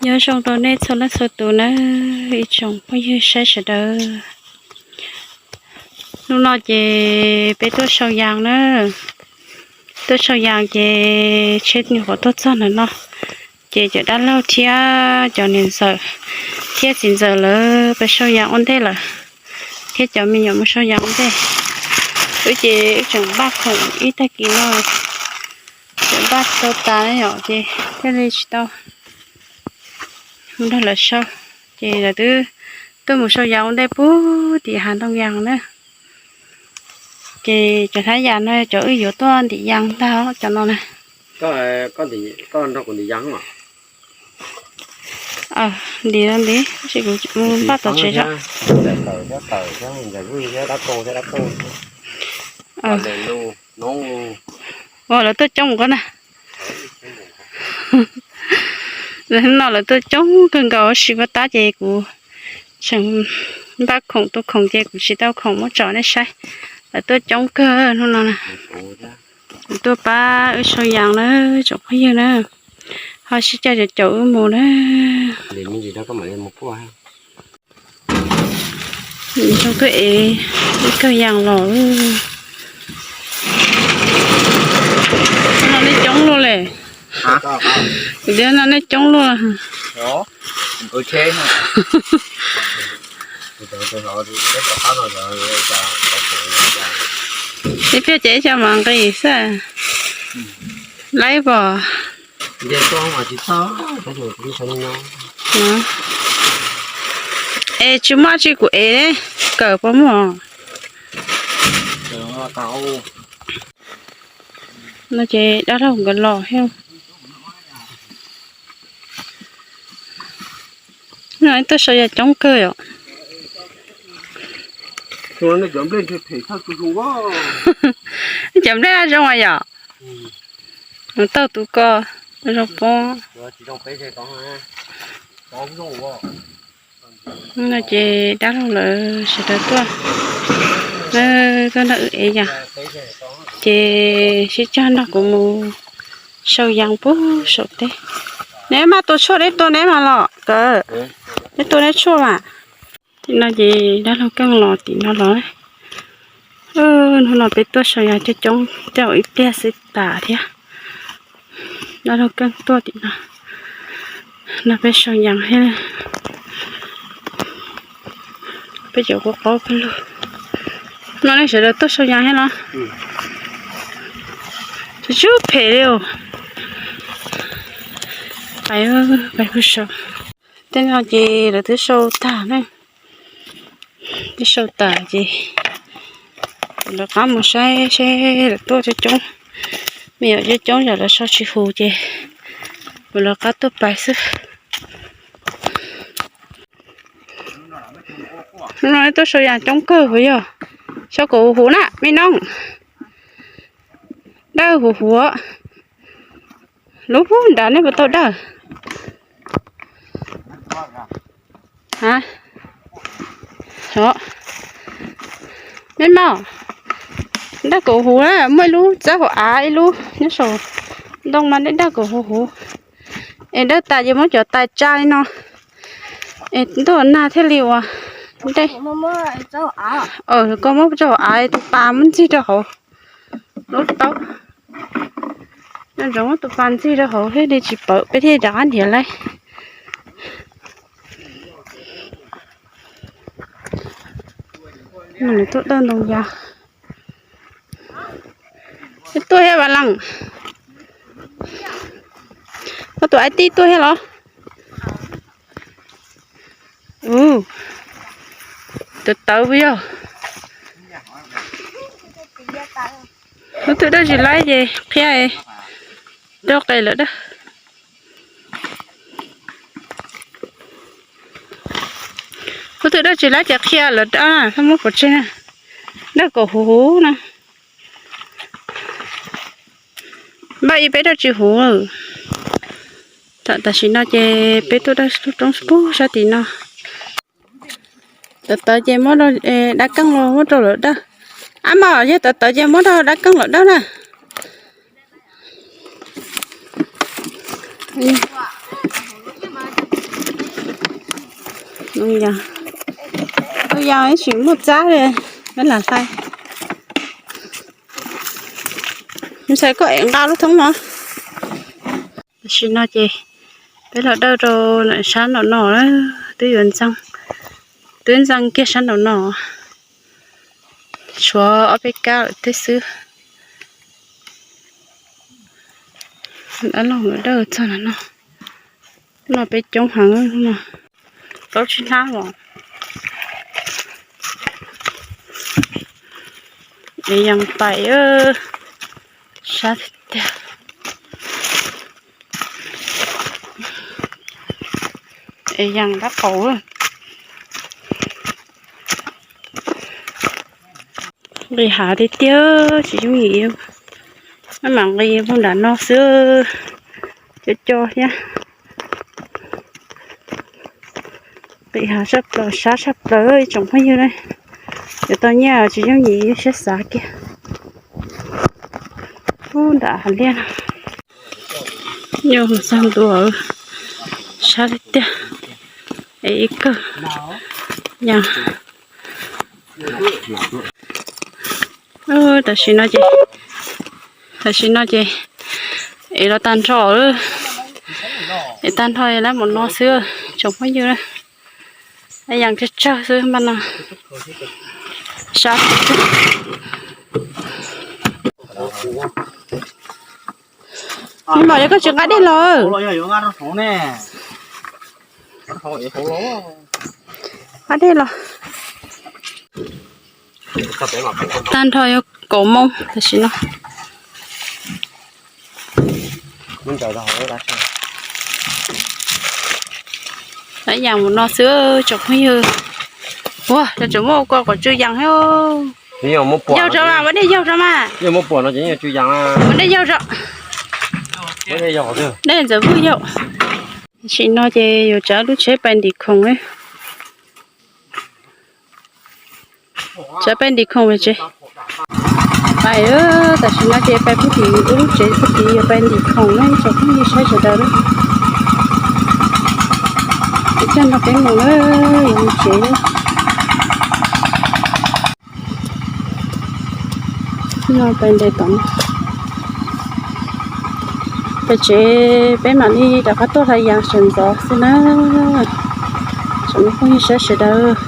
Nyob zoo rau nej txhua leej txhua tus na, ib tsoom phooj ywg saib sawv daws. Hnub no ces peb tuaj sau yas na, tuaj sau yas ces tsheb nyuam qhuav tuaj txog ntawm no, ces cov dab laug thiab cov niam ntxawm thiab txiv ntxawm lawv pais sau yas ua ntej lawm, thiab cov me nyuam mus sau yas ua ntej. Wb ces wb tseem npaj khoom ib tag kis no, tseem npaj tau tas yom, ces thiaj li tsis tau mus nrog lawv sau. Ces lawv twb tuaj mus sau yas ua ntej puag tim hav ntoo yas na. Ces cov hnab yas no cov wb yuav tuaj ntim yas ntag, cov no na. Ntim no ntim, tab sis kuv mus npaj tom tsev tso. Ua lawv tuaj coob mus koj na. Hnub no lawv tuaj coob kawg nkaus, tab sis koj tab ces kuv tseem npaj khoom tu khoom ces kuv tsis tau khoom muab tso nej saib. Lawv tuaj coob kawg hnub no na. Kuv tuaj pab wb sau yas na, tsoom phooj ywg na, ho sib caum caum wb mus na. Zoo tuaj ev ib kawg yas los. No nej coob luaj li. Kuv tias no nej coob luaj. Ib pliag ces ib co mas nqis xwb. Laib pom. Es tsis muaj tsi kuv ev, kawm puas muaj? No ces dab laug nkawd los thiab. No tuaj sau yas coob kawg yom. Cov nplej zoo yom. Taug tus ko zoo pob. No ces dab laug lawv sawv daws tuaj, tuaj nrog wb ev yas, ces sib cog nrog kuv mus sau yas puag saum teb. Neb maj tua tshuaj, neb tua neb mas los kawm, neb tua neb tshuaj mas. Tim no ces dab laug Keej los tim no los. Hnub no peb tuaj sau yas coob coob, tej zaum ib pliag xwb tas thiab. Dab laug Keej tuaj tim no, no peb sau yas thiab. Peb cov kuj qaub pawg lug. No nej sawv daws tuaj sau yas thiab los? Tsw tsw phem li os. Pais, pais pug sau. Tej no ces lawv twb sau tag na. Twb sau tas ces lawv qab mus saib seb lawv tuaj coob coob, me nyuam coob coob yog lawv sau tsis huv ces lawv qab tuaj pais xwb. Hnub no tuaj sau yas coob kawg puas yog? Sau kom huv huv na me noog. Dawb huv huv. Lub nrad nej puas tau dawb? Me maum, dawb kom huv, muaj ib lub txawb hauv av, ib lub nyob saum ntoo mas dawb dawb kom huv huv. Es dawb tas ces muab cov tais tsa li no, es ntuj nag thiaj li ua dej. Koj muab tso hauv av, tus pas muab ntxig rau hauv lub taub. Nco ntsoov muab tus pas ntxig rau hauv thiaj li tsis pawv, peb thiaj rov qab nrhiav laib. Nws tuaj dawj ntoo yas. Tuaj thiab Vaj Leej? Koj tus aib tij tuaj thiab los? Tawv tawv puas yog? Hnub twg dawj tsis laib ces qhia, dawj qe lawm dawb. Hnub twg dawj tsis laib ces qhia lawm dawb, txhob muab pov tseg na. Dawj kom huv huv na. Npaj ib peb dawj tsis huv. Tam sim no ces peb tuaj dawj roob pug sab tim no. Tawv tawv ces muab dab keej los muab rau lawv dawj. Ab mas yog tawv tawv ces muab rau dab keej lawv dawj na. Hnub Yog, yog ib sim muaj txab li, peb lam hlais. Ntshai koj ev nqa lub thoob no. Tam sim no ces peb los dawj rau sab nraum no, twb yuav ntxeev, twb ntxeev kiag sab nraum no. Tshuav ob peb kab lawm thiab xwb. Dab laug dawj txog no, no peb coob heev no, plaub tsib hnab los. Es yees pais, sab tiag tiag. Es yees dab qaum. Nqis hav tiag tiag tsis yooj yim, maj mam nqis puag nram no xwb, co co thiab. Nqis hav tshaj plaws, sab tshaj plaws ib tsoom phooj ywg na. Yuav tau nyiaj tsis yooj yim, siab xav kiag. Ub, nram hav liaj no. Nyuj txog ntua, sab tiag tiag. Es ib kawg, yog. Tam sim no ces, tam sim no ces es los tag nrho, es tag nrho lawm mus no xwb tsoom phooj ywg. Yees tsawg tsawg xwb npaj no, sab. Mas yog koj tsis nqa dej los, nqa dej los. Tag nrho yuav kaum moo tam sim no. Yees mus no xwb tsoom phooj ywg. Ua, tseem muaj ko kom tsw yees thiab. Yaug tso mas, ua dej yaug tso mas. Ua dej yaug tso. Dej ntxawm vwj yaug. Tam sim no ces yuav tsav lub tsheb pais ntim khoom li. Tsav pais ntim khoom tsev. Pais, tam sim no ces pais puag tim lub tsev puag tim yuav pais ntim khoom na tsoom phooj ywg sawv daws na. Coj nrog peb mus na, yuav mus tsev. No pais ntes tom, pais tsev peb mam li rov qab tuaj hlais yas sawv ntxov xwb na. Tsoom phooj ywg sawv daws,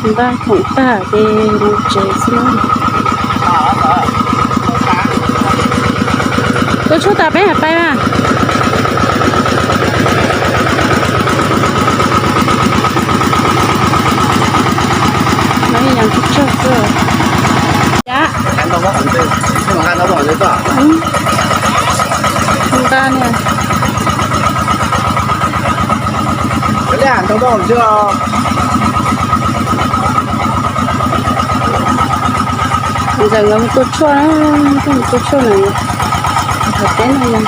npaj khoom tag ces mus tsev xwb na. Tus tshuaj tas peb hais pais mas. Lawv yas tsawg tsawg xwb. Yam, nqa niag, ntxawm nkawd mus tua tshuaj, tua tshuaj na, qhov teb no.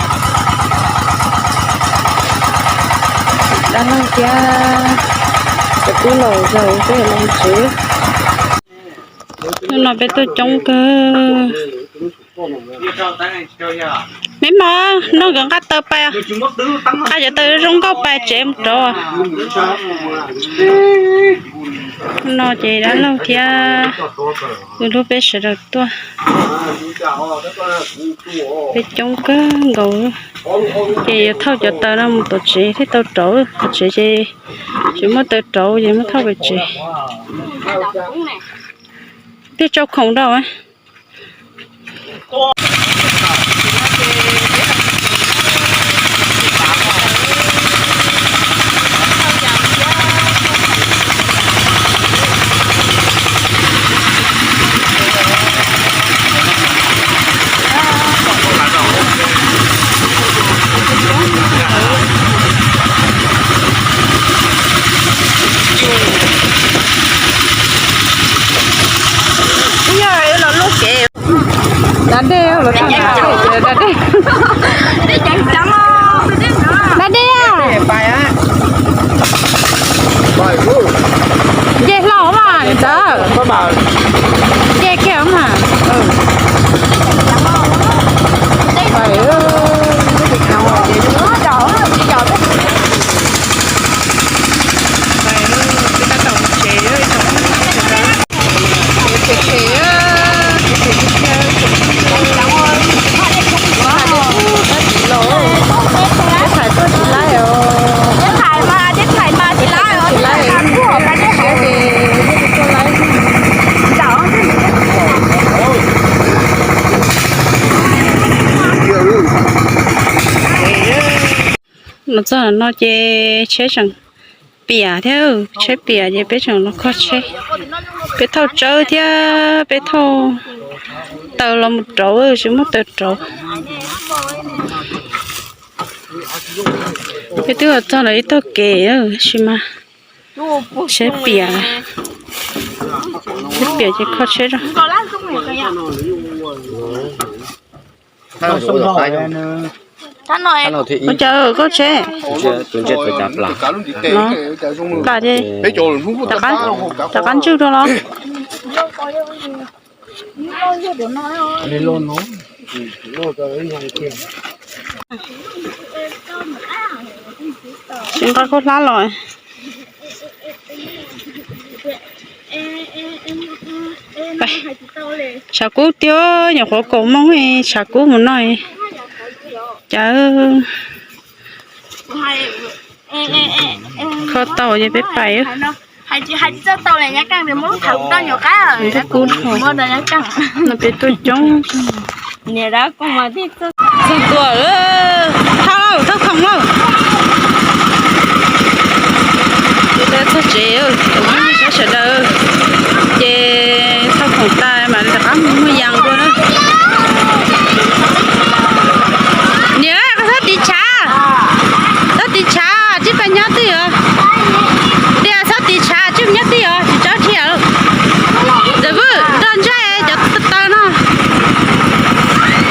Dab laug thiab cov tub los zaum peb los tsev. Hnub no peb tuaj coob kawg. Me mos, nrog nkawd nqa taws pais, nqa cov taws zoo nkauj pais tsev mus rauv. No ces dab laug thiab tus hlub peb sawv daws tuaj, peb coob kawg nkaus, ces yuav thauj cov taws no mus tom tsev thiaj tau rauv. Tom tsev ces tsis muaj taws rauv ces muab thauj pem tsev. Thiaj tsau khoom rau. Yog los lub kev da dej los txog na, da dej, da dej, nce hlo mas ntxawm, nce kiag mas. Los txog no ces tsheb tseem piam thiab, tsheb piam ces peb tseem los kho tsheb. Peb thauj tsawb thiab peb thauj taws los mus rauv, tsis muaj taws rauv. Peb twb los txog lawm ib tog kev, tab sis mas tsheb piam, tsheb piam ces kho tsheb rau. Ua cas koj tsheb? Plam ces rov qab ntswj rau los. Tsis nqa khaub hlab los. Tshav kub tiag, nyuam qhuav kaus moo tshav kub mus no. Cas kho tau ces peb pais. Kub no peb tuaj coob. Txog tua, thauj lauj, thauj khoom lauj. Txog tsev, sawv daws ces thauj khoom tas mas rov qab mus muag yas dua na. Niam, koj txhob tiv tshav, txhob tiv tshav, tsij pab nyob twj ywm. Tias txhob tiv tshav, tsij nyob twj ywm, tsis tsaub thiab. Ntxawm Vwj nrog ntsej cov taw no.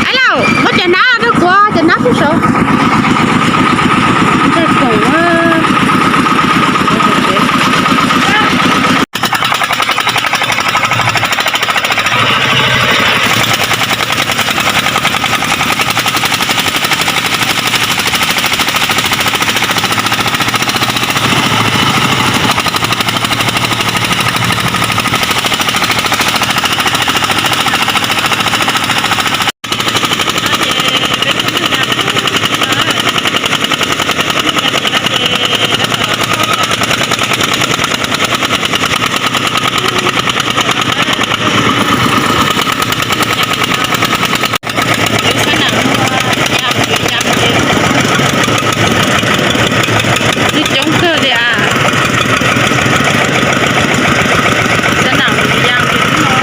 Aib lauj, muab cov hnab rau kuv, cov hnab pub saud. Ntsej khoom. Twb coob kawg li as. Sab nam yas no.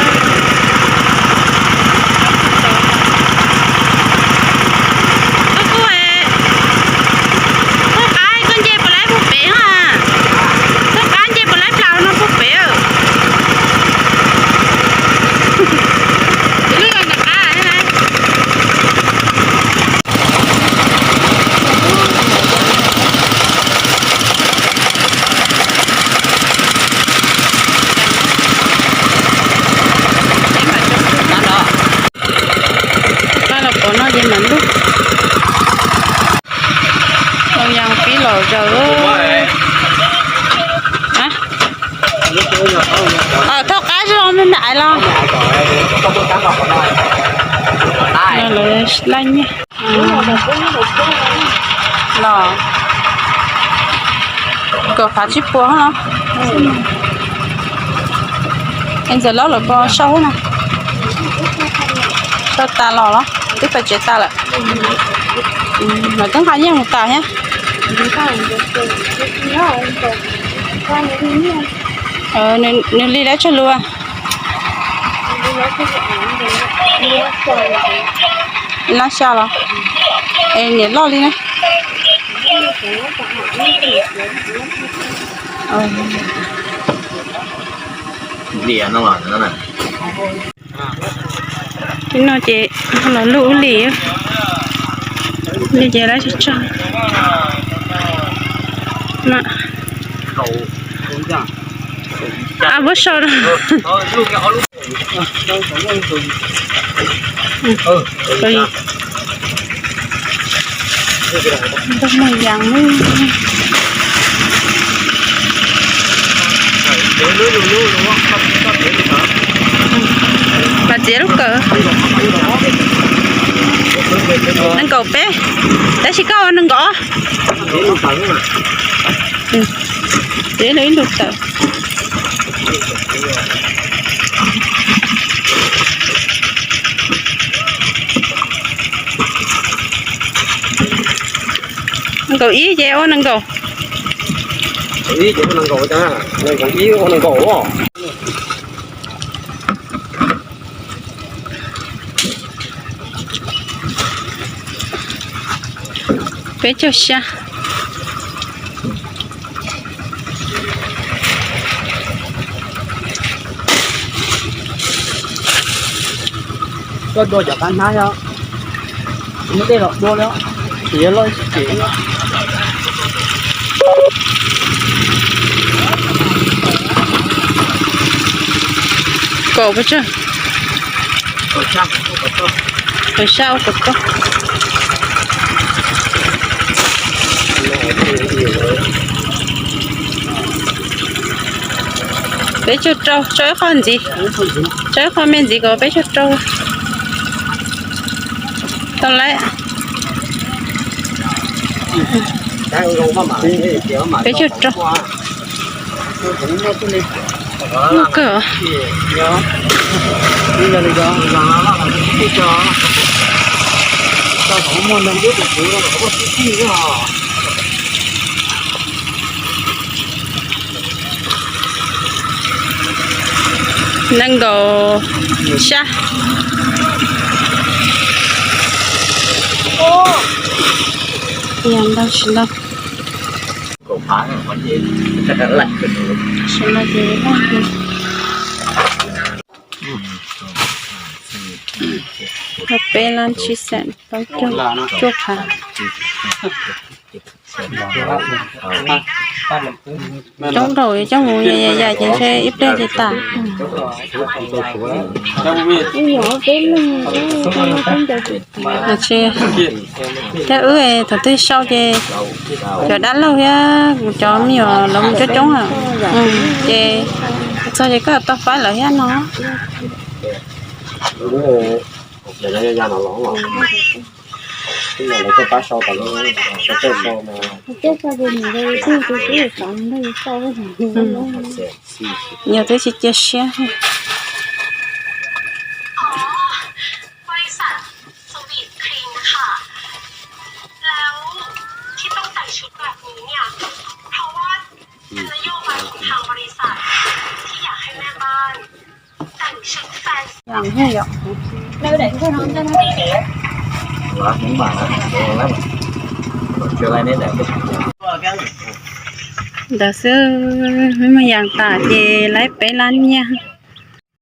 Koj kuj, koj qab koj nce puas laib puag pem ha. Koj qab nce puas laib plas no puag pem. Lub no nram qab. Pab los pov no ces mam lug. Tau yas pib los zaws. Thauj qab zoo me me ais los. Lawv laij nyiaj los kaum phav tsib puas no. Es ntxawm Laub lawv puas sau na? Sau tas los los twb pais tsev tas lawm. Lawv twb nqa nyiaj mus tas thiab. Nws li dab tsag lus? Lab xya los? Es niam loj li na. Li no ces los lub ub li, li ces lab tsag tsag. Ab, muab so rau. Ntau muag yas. Mas txiav lub kawm. Nees nkaum peb, tab sis koj ua nees nkaum. Txiav lub ib lub tawm. Kaum ib ces ua nees nkaum. Kaum ib ces ua nees nkaum, nees nkaum ib ua nees nkaum. Peb caug xya. Koj dua cov qab hnab yog muaj dej los dua li, tsis yog loj tsis ces. Kaum pes tsawg? Kaum xya ua kaum rau. Peb caug rau, tso ib qho ntxiv, tso ib qho me ntxiv kom peb caug rau. Tau lawm. Peb caug rau. Muaj kawg. Nees nkaum xya. Yog ntau tsis ntau. Tsis ntau ces peb lab tsib xees plaub caug cuaj phav. Coob dhau coob mus yam yam ces ntshe ib pliag ces tas. Thiab wb thaum twg sau ces cov dab laug thiab kuv cov me nyuam lawv mus coob coob lawm, ces txog ces koj tau faib lawv thiab no. Yog twb tsis cia siab. บริษัทสวีทครีมนะคะ แล้วที่ต้องแต่งชุดแบบนี้เนี่ย เพราะว่าเป็นนโยบายของทางบริษัทที่อยากให้แม่บ้านแต่งชุดแฟนซี Ntawd xwb, muaj yas tas ces laib peb lab nyiaj.